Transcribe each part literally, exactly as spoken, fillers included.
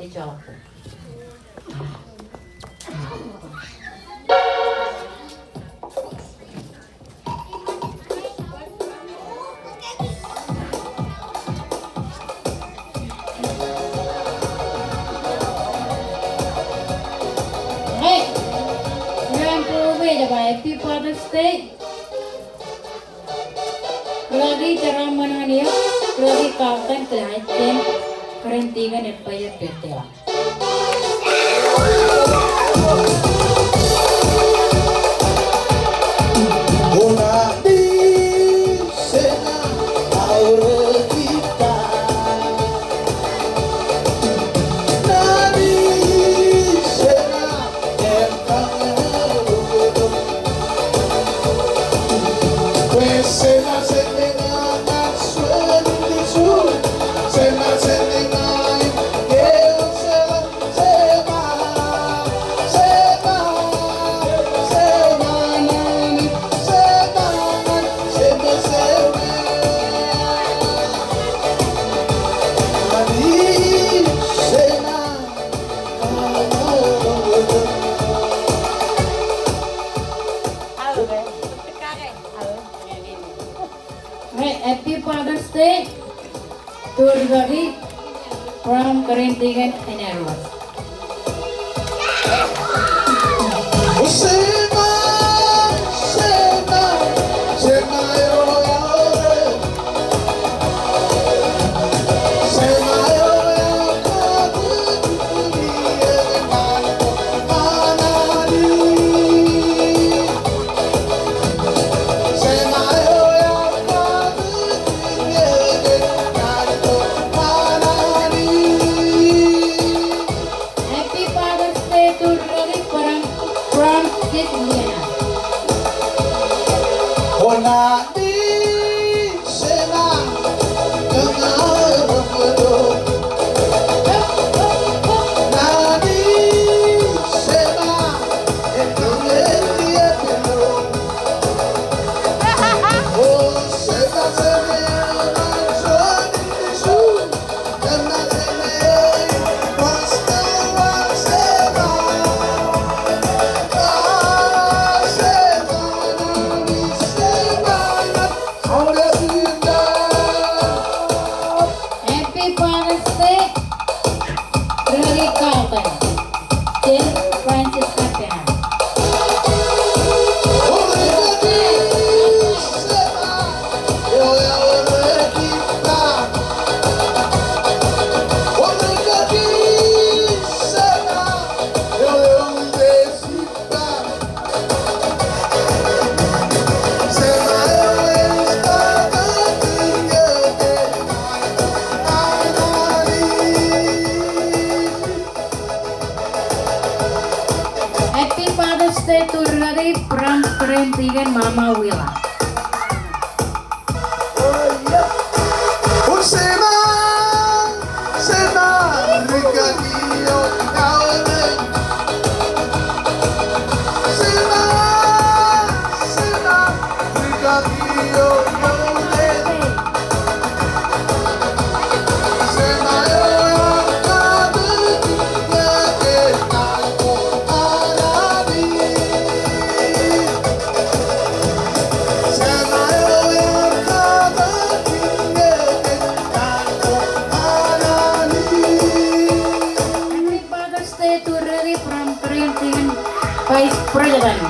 Ejjeḷọk. Hey, ilo an bōk eo ej ba Happy Father's Day. Rūkaki jeraaṃṃan eo, rūkaki Carlton, kōj aō jān kōrā in tikōn ej ba eo pād ilo. Happy Father's Day to rūkaki from kōrā in tikōn in Edward. Happy Father's Day to rūkaki from, from Kids Indiana. Happy Father's Day, Rūkaki Carlton. Jān Francisca Penang. Happy Father's Day to rūkaki from kōrā in tikōn Mama Willa. Happy Father's Day to Riri from Printing Vice President.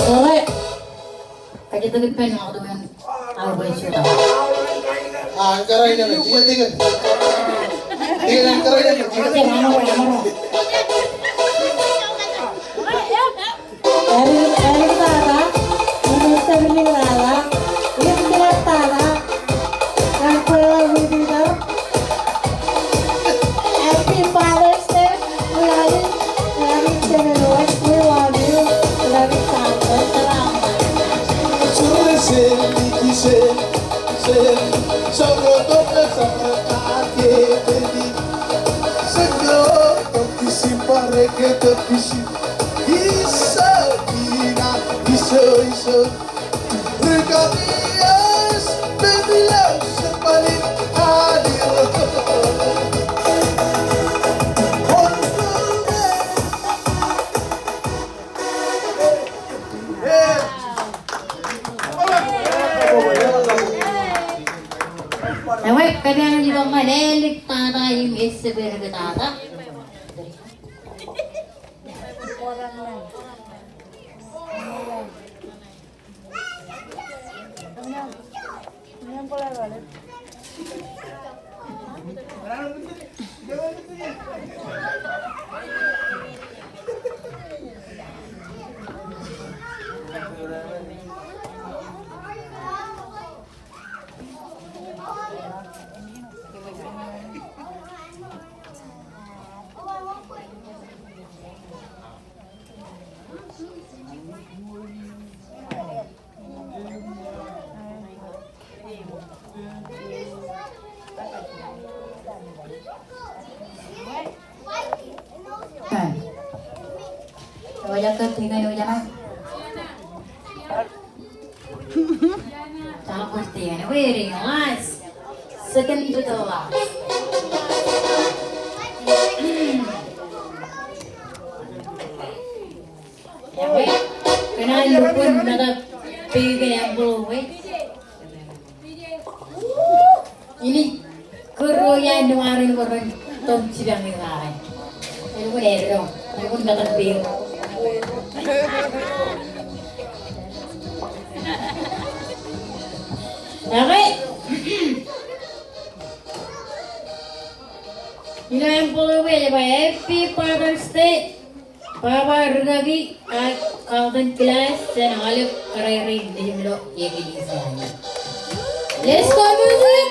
Eo, kajjitōk ippān ṃakūtkūt in aolep eo jutak. Ah, eñkaraṇe, eñkaraṇe, eñkaraṇe. Āliktata, āliktata, āliktata, Happy Father's Day. We love you. We love you, Chairman Lewis. We love you. We love you, Father. Ewōr, kōjeañ itok ñan āliktata im ejjepektata. Second to the last. Ewōr, kōṇaan lukkuun metak peik in envelope. Inaaj kūr ro iaan ri-Ṃaroñ ro ren tok jipañ in raṇe. Elukkuun eddo, elukkuun metak peik. Okay. Ilo envelope eo ej ba Happy Father's Day. Baba Rikaki ak Carlton Glass jān aolep kōrā rein nejūṃ ilo eklejia in. Let's go, music!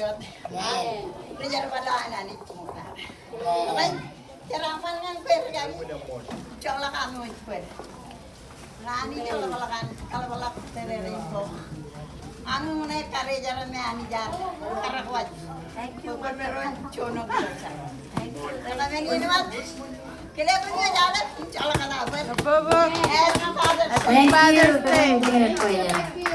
wōt. Ri jerbal eo an Anij ṃokta. Ḷe, jeraaṃṃan ñan kwe ri kaki. Joḷọk ami wōj kwe. Ña Anij eḷapḷọk an, eḷapḷọk tōre rein bok. Ami ṃōṇōṇō karijer me Anij ear karak waj. Thank you. Bwe kwōn maroñ juon eo kōn jar. Thank you. Thank you. Thank you. Thank you. Thank you.